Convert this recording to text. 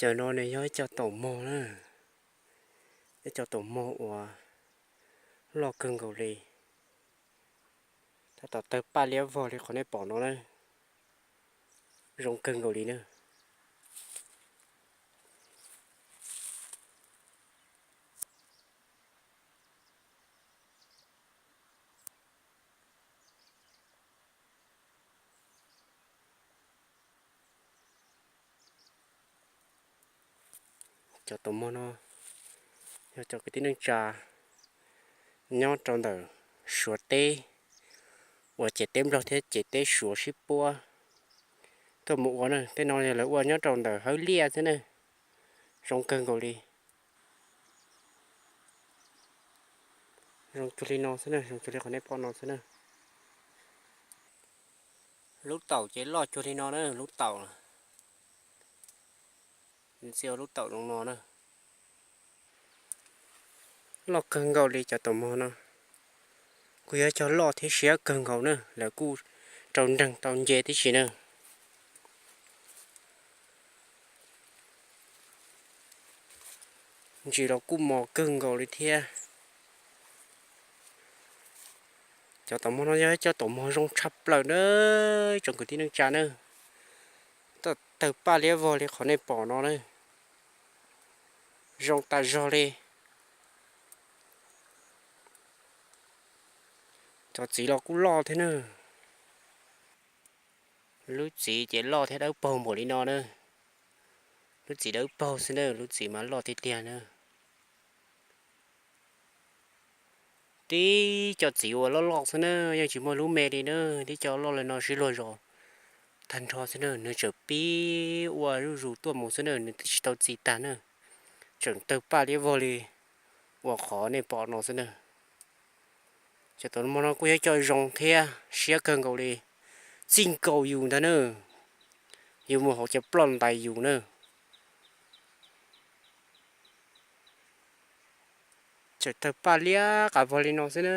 Cov no nws yog ib co taum mog na, ib co taum mog uas loj kawg nkaus li, tab tom tawg paj liab vog li qhov nej pom no na, zoo kawg nkaus li na. Cov taum mog no yog cov kwv tij neej tsa nyob rau ntawm Suav teb, uas ces teb Nplog thiab ces teb Suav sib puab tuaj mus ua na. Tej no yog lawv ua nyob rau ntawm hawv liaj xwb na, zoo kawg nkaus li. Zoo cuag li no xwb na, zoo cuag li qhov nej pom no xwb na. Lub taum ces loj cuag li no na, lub taum, txi lub taum zoo no na. Loj kawg nkaus li cov taum mog no, kuj yog cov loj thiab siab kawg nkaus na, lawv kuj rau nreeg tau nce tib si na. Ntsis los kuj mos kawg nkaus li thiab. Cov taum mog no yog cov taum mog zoo tshaj plaws na, tsoom kwv tij neej tsa na. Tawg paj liab vog li qhov nej pom no na, zoo tas zog li. Cov txiv los kuj loj thiab na. Lub txiv ces loj thiab dawb paug npaum li no na. Lub txiv dawb paug xwb na, lub txiv mas loj tiag tiag na. Tib co txiv uas loj loj xwb na, yeej tsis muaj lub me li na. Tib co loj li no sib luag zos tag nrho xwb na, nws tseem pib ua zuj zus tuaj mus xwb na, nws twb tsis tau txi tag na, tseem tawg paj liab vog li uas qhov nej pom no xwb na. Cov taum mog no kuj yog cov zoo thiab siab kawg nkaus li, txij nkaus yus ntag na, yus mus hauv cov ploj ntais yus na. Tseem tawg paj liab qas vog li no xwb na.